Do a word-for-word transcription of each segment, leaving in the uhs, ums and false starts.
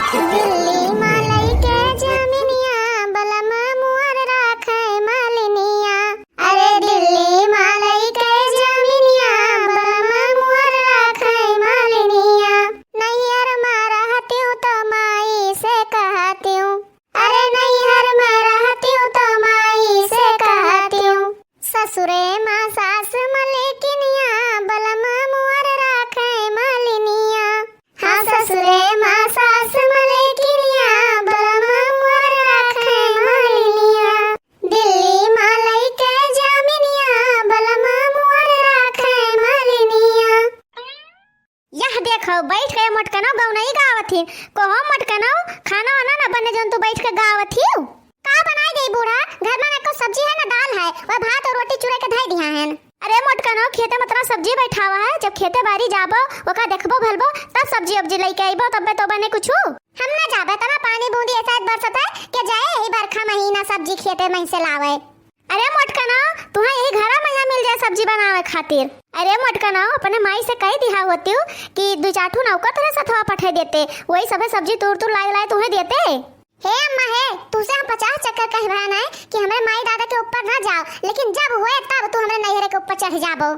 दिल्ली मा लइके जमिनिया, बलम मोर राखे मलिनिया। अरे दिल्ली मा लइके जमिनिया, बलम मोर राखे मलिनिया। नैहर मा रहतिउ तो माई से कहतिउ, अरे नैहर मा रहतिउ तो माई से कहतिउ। ससुरे मा सास मलिकिनिया, बलम मोर राखे मलिनिया। हाँ, ससुरे मा सास मलिकिनिया, बलम मोर राखे मलिनिया। दिल्ली मा लइके जमिनिया, बलम मोर राखे मलिनिया। यह देखो, बैठ के मोटकनो गौनई गावत ही। कहो मोटकनो, खाना वाना ना बने जौन तू बैठ के गावत ही? का बनाई देई बूढ़ा, घर मा ना एको सब्जी है ना दाल है, वह भात और रोटी चुरे के धई दिहा है। अरे मोटकनो, खेते मा इतना सब्जी बैठावा है, जब खेते बारी जाबो, ओका देखबो भलबो, तब सब्जी उब्जी लइके अइबो, तब्बे तो बने कुछु। हम ना जाबे, इतना पानी बूंदी ऐसा बरसत है कि जाए यही बरखा महीना सब्जी खेते मा से लावे। अरे मोटकनो, तुहा यही घरा मा यहाँ मिल जाए सब्जी बनावे खातिर। अरे मोटकनो, अपने माई से कह दिहा होतिउ कि दू चार ठू नौकर तोरे सथवा पठे देते, वही सभे सब्जी तूर तूर लाए लाए तुहे देते। हे अम्मा हे, तुसे हम पचास चक्कर कहबा ना कि हमरे माई दादा के ऊपर ना जाओ, लेकिन जब होए तब तू हमरे नैहरे के ऊपर चढ़ जाबो।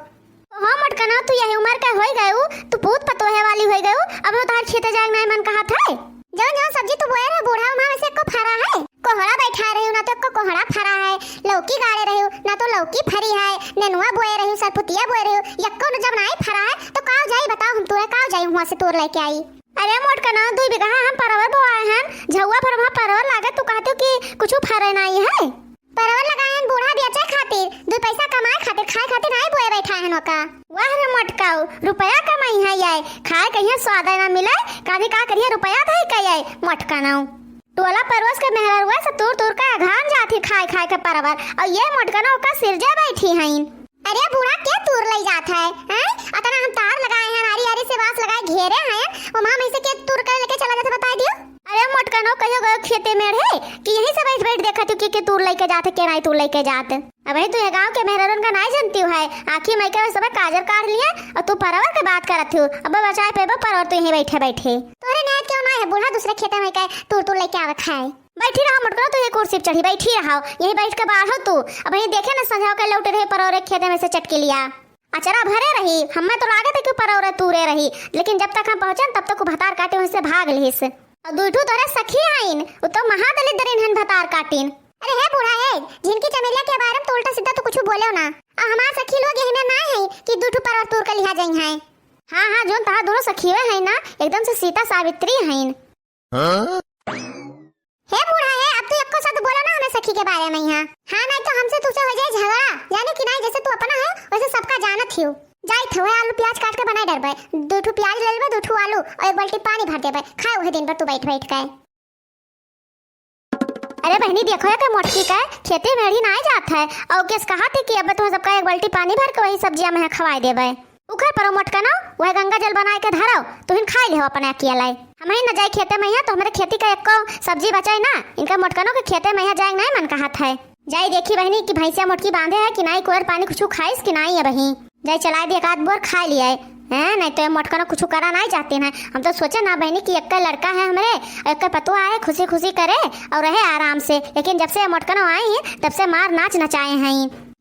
ओहो मोटकनो, तू यही उम्र के होई गयू, तू पूत पतोहे वाली होई गयू, अब उधार खेते जाए नाई मन कहत है। जौन जौन सब्जी तू बोए रहे बूढ़ा, वहाँ में से एको फरा है? कोहड़ा बैठा रही हूँ, ना तो एको कोहड़ा फरा है। लौकी गाड़े रही हूँ, ना तो लौकी फरी है। नेनुआ बोए रही हूँ, सरपुतिया बोए रही हूँ, यक्को न जब नाई फरा है, तो काव जाई बताओ, हम तोरे काव जाई हुआ से तोर लेके आई। अरे मोटकनो, दुई बीघा हम परवर बोआए हन, झउआ भर वहाँ परवर लागे, तू कहते हो कि कुछ फरे नाई है। परवर लगाए हन बूढ़ा बेचे खातिर, दुई पैसा कमाए खातिर, खाए खातिर नाई बोए बैठा हन ओका। वाह रे मोटकाऊ, रुपया कमाई है ये, खाए कहिए स्वाद ना मिले, कभी का करिए रुपया धई के ये मोटकनो। टोला परोस के मेहररुआ से तूर तूर के अघान जात ही खाए खाए के परवर, और ये मोटकनो ओका सिरजे बैठी हईन। अरे बूढ़ा, के तूर लई जात है, हैं? अतना हम तार लगाए हैं, आरी आरी से बांस लगाए घेरे हैं, ओमा में से के तूर कर लेके चला जात है, बताई दियो। अरे मोटकनो, कहियो गयो खेते में रहे कि यहीं से बैठ बैठ देखत हो कि के तूर लइके जात है, के नाई तूर लइके जात। अबे तू ये गांव के मेहररुन का नाई जानती हो है, आँखी मइके में सबे काजर काढ़ लिए और तू परवर के बात करत हो। अब बचाए पेबो परवर तू यहीं बैठे बैठे। तोरे नाई क्यों ना है बूढ़ा, दूसरे खेते में के तूर तूर लइके आवे खाए। बैठी रहो मोटकनो, तू ये कुर्सी पे चढ़ी बैठी रहो, यहीं बैठ के बाढ़ो तू। अब यहीं देखे ना संझा के लौटे रहे परवर एक खेते में से चटकी लिया। अचरा भरे रही, हमें तो लागत है कि परौरे तूरे रही, लेकिन जब तक हम पहुँचन तब तक उ भतार काटे वहीं से भाग लिहिस। और दुइठू तोरे सखी आइन, उ तो महादलिद्दरिन हन भतार काटिन। अरे हे बूढ़ा हे, झिनकी चमेलिया के बारे में तो उल्टा सीधा तो कुछ बोले ना। और हमार सखी लोग यही में ना है कि दुइठू परौर तूर के लिहा जाई हैं। हाँ हाँ, जोन तहार दोनों सखीवे हैं ना, एकदम से सीता सावित्री हैं। हाँ? हे बूढ़ा हे, अब तू एको शब्द बोलो ना हमें सखी के बारे में यहाँ। हाँ, नहीं तो हमसे तुझसे हो जाए झगड़ा। जाने कि नहीं, जैसे तू अपना है, वैसे सबका जानत ही हो। जाई थे, वह आलू प्याज काट के बनाए डरबे। दो ठू प्याज ले लेबे, दो ठू आलू और एक बाल्टी पानी भर देबे। खाए वही दिन भर तू बैठ बैठ के। अरे बहनी, देखो या के मोटकी के खेते में ही नहीं जात है और केस कहा थे कि अब तुम सबका एक बाल्टी पानी भर के वही सब्जिया में खवाए देबे। उखर परो मोटकनो, वह गंगा जल बनाए के धरो, तुहिन खाई लेहो अपने अकेले। हमही न जाई खेते में यहाँ, तो हमरे खेती का एको सब्जी बचाई ना। इनका मोटकनो के खेते में यहाँ जाए नहीं मन कहत है। जाई देखी बहनी कि भैंसिया मोटकी बांधे है कि नाई, कोयर पानी कुछ खाइस कि नाई अबही। जाई चलाए दे, एक आध बोर खाई लिया है, हैं? नहीं तो ये मोटकनो कुछ करा नहीं चाहते हैं। हम तो सोचे ना बहनी कि एक लड़का है हमरे, एक पतुआ है, खुशी खुशी करे और रहे आराम से, लेकिन जब से ये मोटकनो आई है तब से मार नाच नचाए हैं।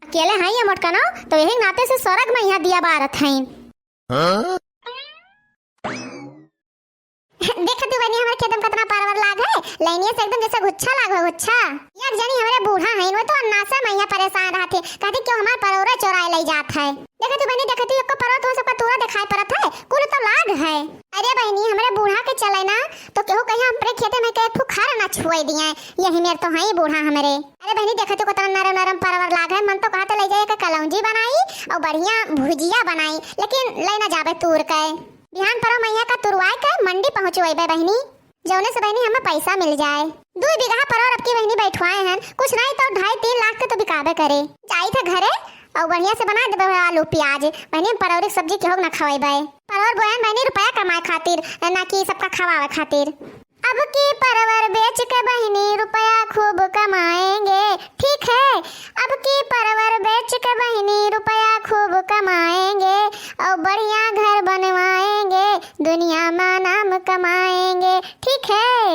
अकेले हैं ये मोटकनो, तो यही नाते से स्वर्ग में यहाँ दिया बारत हैं। हाँ? देख तू बनी, हमारे खेत में कितना परवर लाग है, लैनिया से एकदम जैसे गुच्छा लाग है, गुच्छा। एक जनी हमारे बूढ़ा है, वो तो अन्नासा में यहाँ परेशान रहते, कहते क्यों हमारे परवरे चोराए ले जात है। देख तू बनी, देख तू, एको परवर तुम सबका तूरा दिखाई पड़त है, कुल तो लाग है। अरे बहनी, हमारे बूढ़ा के चले ना, तो केहू कहीं हमारे खेते में के एक ठो खार ना छुए दिए, यही मेर तो है बूढ़ा हमारे। अरे बहनी, देखत हो कितना नरम नरम परवर लाग है, मन तो कहत ले जाए के कलौंजी बनाई और बढ़िया भुजिया बनाई, लेकिन ले ना जाबे तूर के। बिहान परो मैया का तुरवाए के मंडी पहुँचवाइबे बहनी, जौने से बहनी हमें पैसा मिल जाए। दुई बीघा परवर अब की बहनी बैठवाए हैं, कुछ नहीं तो ढाई तीन लाख के तो बिकाबे करे। जाई थे घरे और बढ़िया से बना देबे आलू प्याज। बहनी, हम परवरी के सब्जी केहू ना खवाइबे। परवर बोएन बहनी रुपया कमाए खातिर, ना कि सबका खवावे खातिर। अब की परवर बेच के बहिनी रुपया खूब कमाएंगे, ठीक है। अब की परवर बेच के बहिनी रुपया खूब कमाएंगे और बढ़िया घर बनवाएंगे, दुनिया में नाम कमाएंगे, ठीक है।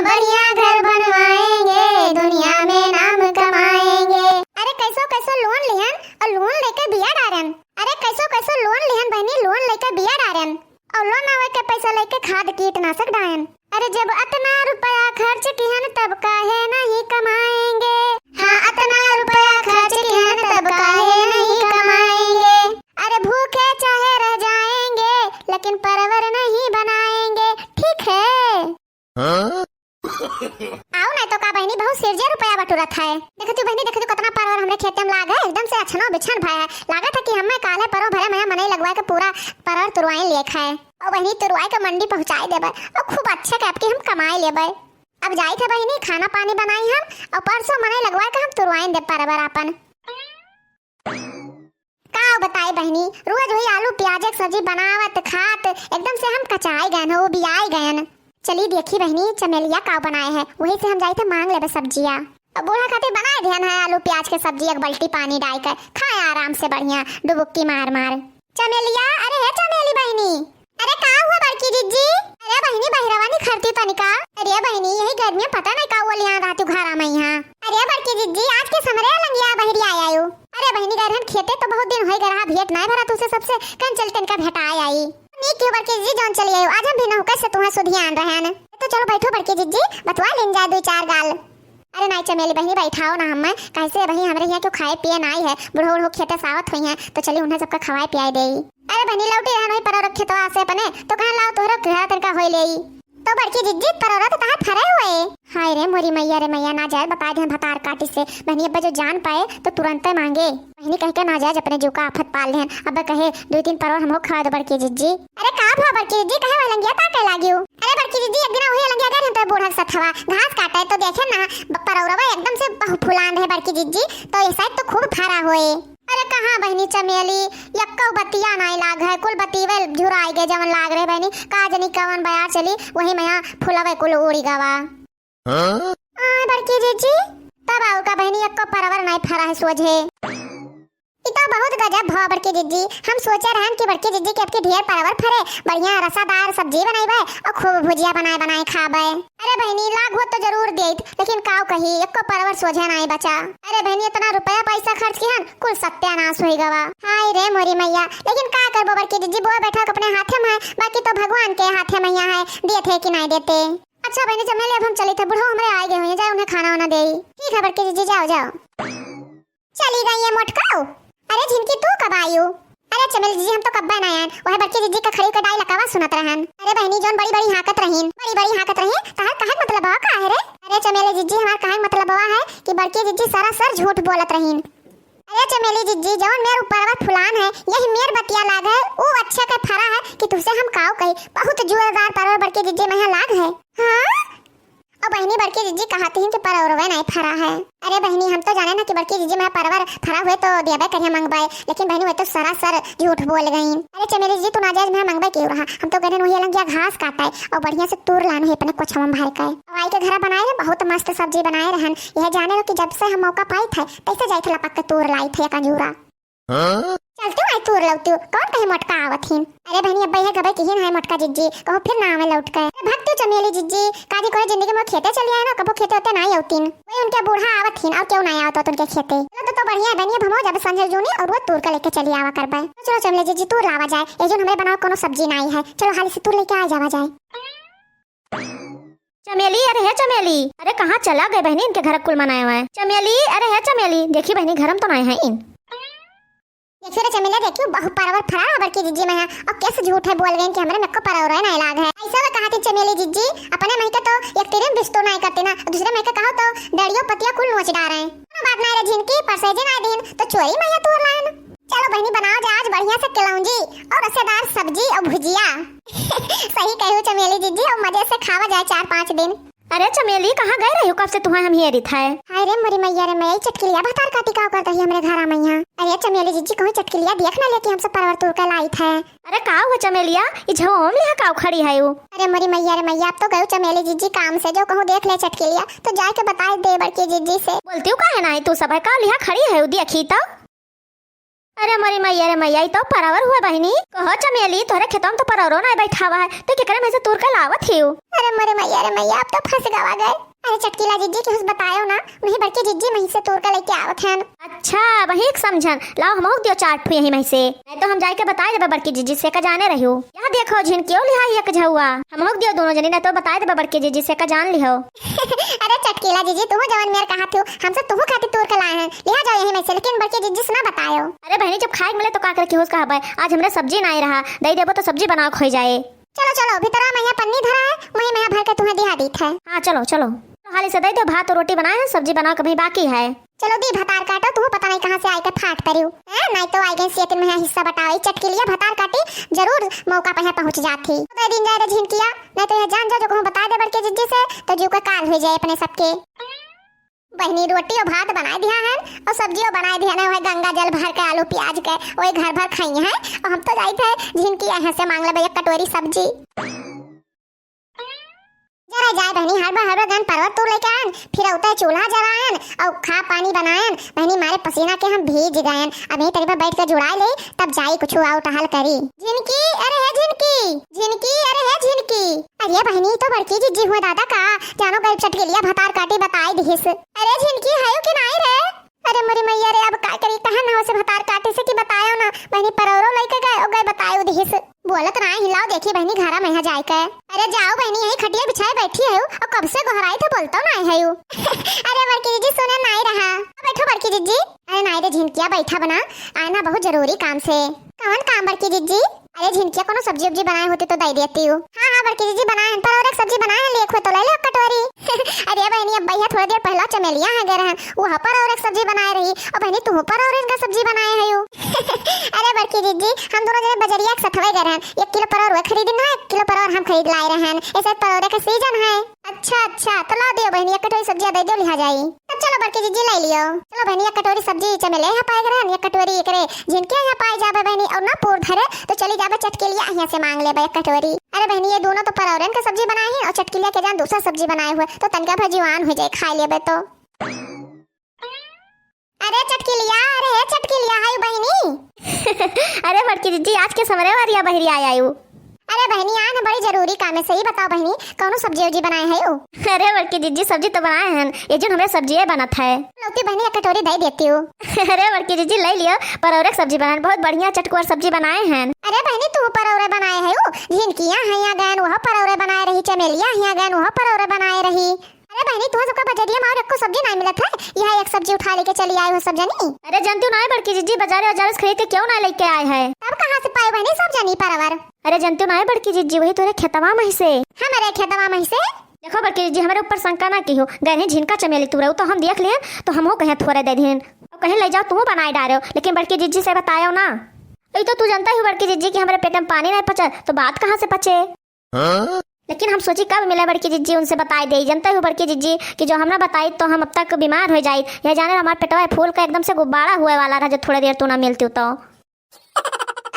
बढ़िया घर बनवाएंगे, दुनिया में नाम कमाएंगे। अरे कैसो कैसो loan लिहन और loan लेके बिया डारन। अरे कैसो कैसो loan लिहन बहिनी, loan लेके बिया डारन और loan आवे के पैसा लेके खाद कीटनाशक डायन। अरे जब अतना रुपया खर्च किहन तब काहे नहीं कमाएंगे। हाँ, अतना रुपया खर्च किहन तब काहे नहीं कमाएंगे। अरे भूखे चाहे रह जाएंगे लेकिन परवर नहीं बनाएंगे, ठीक है? हाँ? आओ नहीं तो का बहिनी, बहुत सिरजे रुपया बटुरत है। देखत हू बहिनी, देखत हू कतना परवर हमरे खेते में लाग है, एकदम से अछनो बिछन भय है। लागत है कि हमें काले परो भरे मया मनई लगवा के पूरा परवर तुरवाइन लिए खाए। और बहिनी तुरवाई के मंडी पहुँचाई देबे और खूब अच्छे के आपके हम कमाई लेबे। अब जाइत है बहिनी, खाना पानी बनाई हम और परसों मनई लगवा के हम तुरवाइन दे परवर आपन। का बताई बहिनी, रोज वही आलू प्याज के सब्जी बनावत खात एकदम से हम कचाई गयन हो, उबियाई गयन। चली देखी बहिनी, चमेलिया का बनाए है, वही से हम जाइत है मांग लेबे सब्जिया। अब बूढ़ा खातिर बनाए दिहन है आलू प्याज के सब्जी, एक बाल्टी पानी डाल के खाए आराम से बढ़िया डुबुक्की मार मार। चमेलिया, अरे हे चमेली बहिनी। अरे का हुआ बड़की जिज्जी? अरे बहिनी बहिरवा निखरती तनिका। अरे बहिनी यही गर्मी में पता नहीं का वो लिया रहती घरा में यहाँ। अरे बड़की जिज्जी आज के समरे लंगिया बहिरी आया आयु। अरे बहिनी गए रहन खेते तो बहुत दिन होई गए रहा भेंट नहीं भरा तुझसे सबसे कन चल तनिका भेंटाए आई। नीक क्यों बड़की जिज्जी जौन चली आयु आज हम भी नहुके से तुम्हें सुधियान रहन। तो चलो बैठो बड़की जिज्जी बतवा लेन जाए दो चार गाल। अरे नाई चमेली बहिनी बैठाओ ना हमें, कैसे बहिनी हमरे यहाँ क्यों खाए पिए नाई है, बूढ़ो बूढ़ो खेते से आवत हुई हैं तो चली उन्हें सबका खवाए पियाए देई। अरे बहिनी लौटी रहन वही परो रखे तो आसे अपने तो कहाँ लाओ तोहरे घर तनका होई लेई। तो बड़की जिज्जी परोरा तो तहार फरे हुए। हाय रे मोरी मैया रे मैया, ना जाए बताए देहन भतार काटी से। बहिनी अब्बा जो जान पाए तो तुरंते मांगे। बहिनी कह के ना जाए अपने जीव का आफत पाल लेहन। अब्बा कहे दो तीन परोर हमको खवा दो बड़की जिज्जी। अरे का भा बड़की जिज्जी कहे वाला लंगिया ता कह लागियो। अरे बड़की जिज्जी एक दिन वही लंगिया गए हम तो बूढ़ा के सथवा घास काटे तो देखे ना ब-, परोरवा एकदम से बहु फुलान रहे बड़की जिज्जी तो ये शायद तो खूब फरा होए। अरे कहाँ बहिनी चमेली, यक्को बतिया नाई लाग है, कुल बतीवे झुराई गए जवन लाग रहे बहिनी, का जनी कवन बयार चली, वही में यहाँ फुलवे कुल उड़ी गवा। हाँ? आ, बड़की जिज्जी, तब आओ का बहिनी, यक्को परवर नाई फरा है सोझे। ई तो बहुत गजब भवा बड़की जिज्जी, हम सोचे रहन कि बड़की जिज्जी के आपकी ढेर परवर फरे, बढ़िया रसादार सब्जी बनाइबे और खूब भुजिया बनाए बनाए खाबे। अरे बहिनी, लाग होत तो जरूर देत, लेकिन काव कही, एको परवर सोझे नाई बचा। अरे बहिनी, इतना रुपया पैसा खर्च किहन, कुल सत्यानाश होई गवा। हाय रे मोरी मैया, लेकिन का करबो बड़की जिज्जी, बोए बैठा के अपने हाथे में है, बाकी तो भगवान के हाथे में है, देत है कि नाई देते। अच्छा बहिनी चमेली, अब हम चलित है, बूढ़ो हमरे आए गए हुए, जाए उन्हें खाना वाना देई। ठीक है बड़की जिज्जी, जाओ जाओ। चली गई ये मोटकाऊ। अरे झिनकी तू कब आयु? अरे चमेली जिज्जी हम तो कब्बे ना आयन, वह बड़की जिज्जी का खड़ी के डाई लकावा सुनत रहन। अरे बहिनी जौन बड़ी बड़ी हाँकत रहीन, बड़ी बड़ी हाँकत रहीन, तहर कहे मतलब बा का है रे? अरे चमेली जिज्जी हमार कहे मतलब बा है कि बड़की जिज्जी सरासर झूठ बोलत रहीन। अरे चमेली जिज्जी जौन मेर ऊपरवा फुलान है, यही मेर बतिया लाग है, ऊ अच्छा के फरा है कि तुझसे हम काव कही, बहुत जोरदार परवर बड़की जिज्जी में यहाँ लाग है। हाँ? ओ बहिनी, बड़की जिज्जी कहत हीं कि परवरवे नाई फरा है। अरे बहिनी, हम तो जाने ना कि बड़की जिज्जी में परवर फरा हुए तो देबे करिया मंगबाए, लेकिन बहिनी, वह तो सरासर झूठ बोल गईन। अरे चमेली जिज्जी, तू नाजायज में मंगबाए क्यों रहा? हम तो गए वही अलंगिया घास काटे और बढ़िया से तूर लान है अपने कोछवा में भर के। और आई के घरा बनाए रहे, बहुत मस्त सब्जी बनाए रहन। यह जाने लो कि जब से हम मौका पाई थे, तैसे जाए थे लपक के तूर लाई थे एक अंजूरा। हाँ? चलती हूँ, आई तूर लौती हूँ। कौन कहे मोटका आवत हीन? अरे बहिनी, अब ये गबे किहिन है मोटका जिज्जी, कहूँ फिर ना आवे लौट के। अरे भक्ति चमेली जिज्जी, काजी कोई जिंदगी में खेते चली आए ना, कबो खेते होते ना ही होतीन। वही उनके बूढ़ा आवत हीन, और क्यों ना आवत होत उनके खेते। चलो तो, तो बढ़िया है बहिनी, अब हम जब संजय जूनी और वो तूर का लेके चली आवा करबे। तो चलो चमेली जिज्जी, तूर लावा जाए, ये जो हमरे बनाओ कोनो सब्जी ना आई है, चलो हाली से तूर लेके आ जावा जाए। चमेली, अरे हे चमेली, अरे कहाँ चला गए बहिनी, इनके घर कुल मनाए हुए हैं। चमेली, अरे हे चमेली, देखी बहिनी, घर में तो नहीं है इन। देखियो रे चमेली, देखियो बहु परवर फरा बड़की जिज्जी में है, और कैसे झूठ है बोल गए कि हमरे में को परवर है नहीं लाग है। ऐसा वो कहा थी चमेली जिज्जी, अपने मई के तो एक तेरे बिस्तो नहीं करते ना, दूसरे मई के कहो तो डड़ियो पतिया कुल नोच डारे हैं। कोनो बात नहीं रे झिनकी, परसे दिन आए दिन तो चोरी मैया तोर लायन। चलो बहिनी, बनाओ जाए आज बढ़िया से कलौंजी और रसेदार सब्जी और भुजिया। सही कहू चमेली जिज्जी, और मजे से खावा जाए चार पाँच दिन। अरे चमेली, कहाँ गए रही हो? कब से तुम्हें हम हेरित है। हाय रे मोरी मैया रे मैया, ई चटकिलिया भतार काटी का करत ही हमरे घरा में यहाँ। अरे चमेली जिज्जी, कहूँ चटकिलिया देख ना ले कि हम सब परवर तोड़ के लाइत है। अरे का हुआ चमेलिया, ई झवा ओम लिहा का खड़ी है उ? अरे मोरी मैया रे मैया, अब तो गयू चमेली जिज्जी काम से, जो कहूँ देख ले चटकिलिया तो जाए के बताए दे बड़की जिज्जी से। बोलती हूँ काहे ना है तू सब है का लिहा खड़ी है उ, देखी तो। अरे मोरी मैया रे मैया, ई तो परवर हुआ बहिनी। कहो चमेली, तोहरे खेतवा में तो परवरो नाहीं बैठावा है, तो केकरे में से तूर के लावत हियो? अरे मोरे मैया रे मैया, अब तो फंस गवा गए। अरे चटकीला जिज्जी के हुस बतायो ना, उन्हीं बड़की जिज्जी मही से तूर के लेके आवत हन। अच्छा, वही एक समझन। लाओ, हमहू दियो चार ठू यही मही से। नहीं तो हम जाइके बताइ देबे बड़की जिज्जी से, का जाने रहियो। यह देखो झिनकियो लिहा एक झउआ। हमहू दियो दोनों जनी, नहीं तो बताइ देबे बड़की जिज्जी से, का जान लिहो। अरे चटकीला जिज्जी, तुहू जवन मेर कहा थियो, हम सब तुहू खातिर तूर के लाए हैं। लिहा जाओ यही मही से, लेकिन बड़की जिज्जी से ना बतायो। अरे बहिनी, जब खाए के मिले तो का करे के हुस कहबे। आज हमरे सब्जी नाहीं रहा, दइ देबो तो सब्जी बनाओ खोई जाए। चलो, चलो, भीतरा मइहाँ पन्नी धरा है, वही मइहाँ भर के तुहें दिहा दीत है। हाँ, चलो, चलो। तो हाली से दइ दो, भात और रोटी बनाए हैं, सब्जी बनाओ के अभी बाकी है। चलो दी भतार काटो, तुहू पता नहीं कहाँ से आइके फाट परियो। हैं, नाहीं तो आइ गई सेतिन मइहाँ हिस्सा बटावे, चटकीलिया भतार काटी, जरूर मौका पे है पहुँच जात ही। तो दइ दिन जाए रे झिनकिया, नाहीं तो यह जान जाओ जो कहूँ बताइ दे बड़के जिज्जी से, तो जीव का काल हुइ जाए अपने सबके। बहिनी, रोटी और भात बनाए दिहा हन और सब्जियो बनाए दिहा हन, वह गंगा जल भर के आलू प्याज के, वही घर भर खाई हैं। और हम तो जाइत है झिनकी यहाँ से मांग लेबे एक कटोरी सब्जी। जरा जाए बहिनी, हर बार, हर बार गन परवल तूर लेके आन, फिर औते चूल्हा जरायन और खा पानी बनायन। बहिनी, मारे पसीना के हम भीज गयन। अब यही तरी पर बैठ के जुड़ाए ले, तब जाई कुछ आउ टहल करी। झिनकी, अरे हे झिनकी, झिनकी, अरे हे झिनकी। अरे बहिनी, तो बड़की जिज्जी हुए दादा का, जानो गई चटकीलिया भतार काटी बताई दिहिस। अरे झिनकी, हयो कि नाई रे? अरे मोरी मैया रे, अब का करी, कहाँ ना हो से भतार काटे से कि बतायो ना। बहिनी परौरो लइके गए, ओ गए बतायो दिहिस। बोलत नाई हिलाओ, देखी बहिनी घरा मइहाँ जाइके। अरे जाओ बहिनी, यही खटिया बिछाए बैठी है और कब से गोहराई थे बोलतो नाई है। अरे बड़की जिज्जी सुने नाई रहा। बैठो बड़की जिज्जी। अरे नाई रे झिनकिया, बैठा बना, आए ना बहुत जरूरी काम से। कौन काम बड़की जिज्जी? अरे झिनकिया, कोनो सब्जी उब्जी बनाए होती तो दे देती हूँ। हाँ, हाँ, बड़की जिज्जी बनाए हैं, परौरे के सब्जी बनाए हैं, लेख हो तो ले लो कटोरी। अरे बहिनी, अब भैया थोड़ी देर पहला चमेलिया है गए रहन, वो परौरे के सब्जी बनाए रही, और बहिनी तू परौरे का सब्जी बनाए है यू। अरे बड़की जिज्जी, हम दोनों जने बजरिया के सथवे गए रहन, एक किलो परौर वो खरीदिन है, एक किलो परौर हम खरीद लाए रहन, ऐसे परौरे का सीजन है। अच्छा, अच्छा, तो ला दियो बहिनी, एक कटोरी सब्जी दे दियो, लिहा जाई। तब चलो बड़की जिज्जी, ले लियो। चलो बहिनी, एक कटोरी सब्जी चमेले यहाँ पाए रहन, एक कटोरी एकरे झिनके यहाँ पाए जाबे बहिनी, और ना पूर धरे तो चली जाबे चटकेलिया यहाँ से मांग लेबे एक कटोरी। अरे बहिनी, ये दोनों तो परौरन का सब्जी बनाए हैं और चटकेलिया के जान दूसरा सब्जी बनाए हुए, तो तनका भर जीवान हो जाए, खाए लेबे तो। अरे चटकेलिया, अरे हे चटकेलिया, हाय बहिनी। अरे बड़की जिज्जी, आज के समरे वारिया बहरी आए आयु। अरे बहिनी, आए ना बड़ी जरूरी काम है, सही बताओ बहिनी, कौनो सब्जी उब्जी बनाए है यू? अरे बड़की जिज्जी, सब्जी तो बनाए हैं, ये जो हमरे सब्जी है बनत है। लौती बहिनी, एक कटोरी दे देती हूँ। अरे बड़की जिज्जी, ले लियो, परौरे के सब्जी बनाए, बहुत बढ़िया चटकुअर सब्जी बनाए हैं। अरे बहिनी, तू परौरे बनाए है यू? झिनकिया है यहाँ गैन, वह परौरे बनाए रही, चमेलिया है यहाँ गैन, वह परौरे बनाए रही। अरे बहिनी, तुहा सबका बजरिया में और एको सब्जी नाई मिलत है, यह एक सब्जी उठा लेके चली आए हो सब जनी। अरे जनतू नाई बड़की जिज्जी, बाजारे बाजारे से खरीद के क्यों ना लेके आए है? तब कहाँ से पाए बहिनी सब जनी परवर? अरे जनतू नाई बड़की जिज्जी, वही तोरे खेतवा में से। हमारे खेतवा में से? देखो बड़की जिज्जी, हमारे ऊपर शंका ना की हो, गए हैं झिनका चमेली तूरे, तो हम देख लिए, तो हमहू कहे थोड़े दे दिन, और कहे ले जाओ तू बनाए डारो, लेकिन बड़की जिज्जी से बतायो ना। ये तो तू जनता ही हो बड़की जिज्जी कि हमारे पेट में पानी नहीं पचा, तो बात कहाँ से पचे? हाँ? लेकिन हम सोची कब मिले बड़की जिज्जी, उनसे बताई देई। जनते हो बड़की जिज्जी कि जो हम ना बताई तो हम अब तक बीमार हो जाई। यह जाने हमार पेटवा फूल का एकदम से गुब्बारा हुए वाला रहा, जो थोड़े देर तू ना मिलती तो।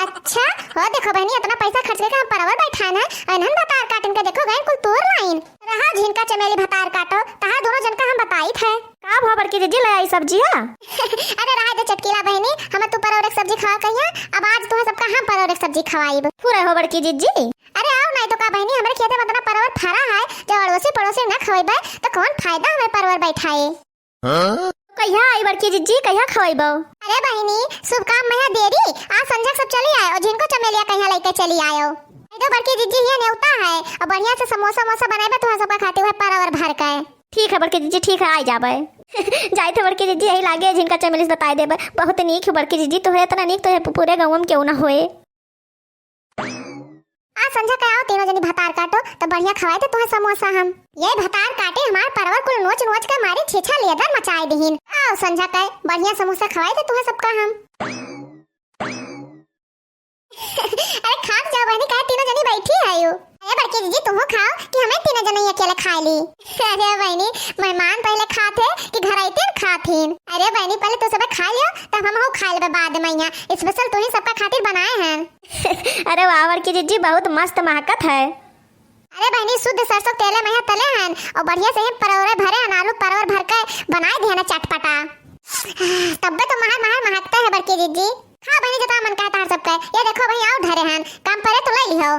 अच्छा, हो देखो बहिनी, इतना पैसा खर्च करके हम परवर बैठान है, इन्हन भतार काटिन के देखो गए कुल तूर लाइन। रहा झिनका चमेली भतार काटो, तहा दोनों जन का हम बताई थे। का भा बड़की जिज्जी ले आई सब्जिया? अरे रहा दे चटकीला बहिनी, हम तू परौरे के सब्जी खवा कहिया, अब आज तुम्हें सबका हम परौरे के सब्जी खवाई। पूरे हो बड़की जिज्जी। अरे आओ नाई तो का बहिनी, हमरे खेते में इतना परवर फरा है, जब अड़ोसी पड़ोसी ना खवेबे तो कौन फायदा हमें परवर बैठाए। हाँ? कहिया आई बड़की जिज्जी, कहिया खवेबो? अरे बहिनी, शुभ काम में है देरी, आज संझा सब चली आयो, झिनको चमेलिया कहिया लेके चली आयो। ए दो बड़की जिज्जी, ये नेवता है, और बढ़िया से समोसा वमोसा बनाएबे तुम्हारे सबका खाते हुए परवर भर के। ठीक है बड़की जिज्जी, ठीक है, आई जाबे। जाई थे बड़की जिज्जी, यही लागे झिनका चमेली से बताई देबे। बहुत नीक हो बड़की जिज्जी, तोहरे इतना नीक तो है पूरे गाँव में क्यों ना होए। आज संझा के आओ तीनों जनी भतार काटो, तो बढ़िया खवाए थे तुम्हें समोसा हम। ये भतार काटे हमार परवर कुल नोच नोच के मारे छीछा लेदर मचाए दिहिन। आओ संझा के बढ़िया समोसा खवाए थे तुम्हें सबका हम। अरे खात जाओ बहनी, काहे तीनों जनी बैठी है यू? अरे बड़की जिज्जी तुमहू खाओ कि हमें तीनों जनी अकेले खाए ली? अरे बहनी, मेहमान पहले खात है कि घर आइते खात हिन? अरे बहनी पहले तू सब खा लियो, तब हमहू खा लेबे बाद में, यहाँ स्पेशल तू ही सबका खातिर बनाए हैं। अरे वाह बड़की जिज्जी, बहुत मस्त महकत है। अरे बहनी, शुद्ध सरसों तेले में तले हैं और बढ़िया से ही परवरे भरे हैं, आलू परवर भर के बनाए दिए ना चटपटा। तब्बे तो महर महर महकता है बड़की जिज्जी। खा भैया, आओ धरे हन, काम परे तो ले लिहो।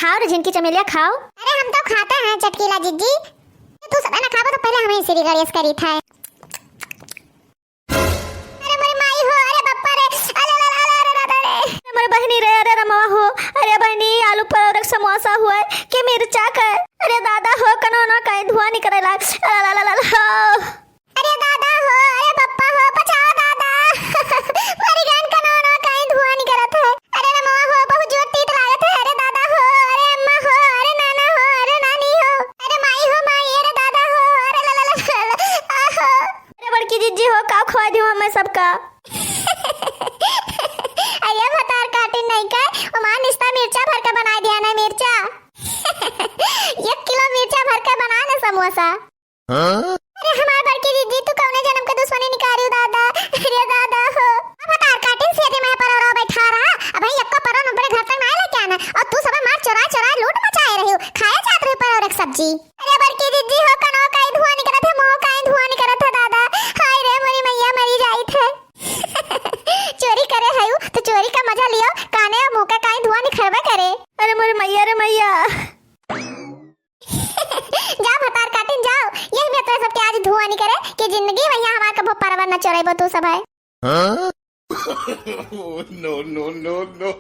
खाओ रे झिनकी चमेलिया, खाओ। अरे हम तो खाते हैं चटकीला जिज्जी, तू सब ना खाबो तो पहले हमें इसी रिगड़ियस करी था। अरे मोरी माई हो, अरे बप्पा रे, अरे ला ला ला, अरे दादा रे। अरे मोरी बहिनी रे, अरे रमवा हो, अरे बहिनी, आलू परोर के समोसा हुआ है कि मिर्चा का है? अरे दादा हो, कनौनो कहीं धुआं निकरे लाग, अरे ला ला ला ला हो। अरे दादा हो, अरे बप्पा हो, बचाओ दादा। मरी गन, कनौनो कहीं धुआं निकरत है। अरे रमवा हो, बहुत जोर तीत लागत है। अरे दादा हो, अरे अम्मा हो, अरे नाना हो, अरे नानी हो, अरे माई हो माई, अरे दादा हो, अरे ला ला ला ला, आहो। अरे बड़की जिज्जी हो, का खुआ दियो हमें सबका? अरे भतार काटिन नहीं का, ओमा निस्ता मिर्चा भर के बनाए दिया ना, मिर्चा। एक किलो मिर्चा भर के बना ना समोसा। हाँ? अरे हमार बड़की जिज्जी, तू कौने जन्म के दुश्मनी निकारियो दादा? अरे दादा हो। अब भतार काटिन से मैं परोरा बैठा रहा, अब यक्को परोर अपने घर तक ना लेके आना, और तू सब मार चोरा चोरा लूट मचाए रही हो, खाए जात रही परोर एक सब्जी। अरे बड़की जिज्जी हो, कनो काई धुआं निकरत है, मुंह काई धुआं निकरत है दादा। हाय रे मोरी मैया, मरी जाइत है। चोरी करे हयू तो चोरी का मजा लियो, काने और मुंह का काई धुआं निकरबे करे। अरे मोरी मैया रे मैया। जाओ भतार काटिन जाओ, यही में तो सबके आज धुआं निकरे कि जिंदगी भैया हमार कबो परवर न चोरेबो तू सब है। हाँ? No, no, no, no।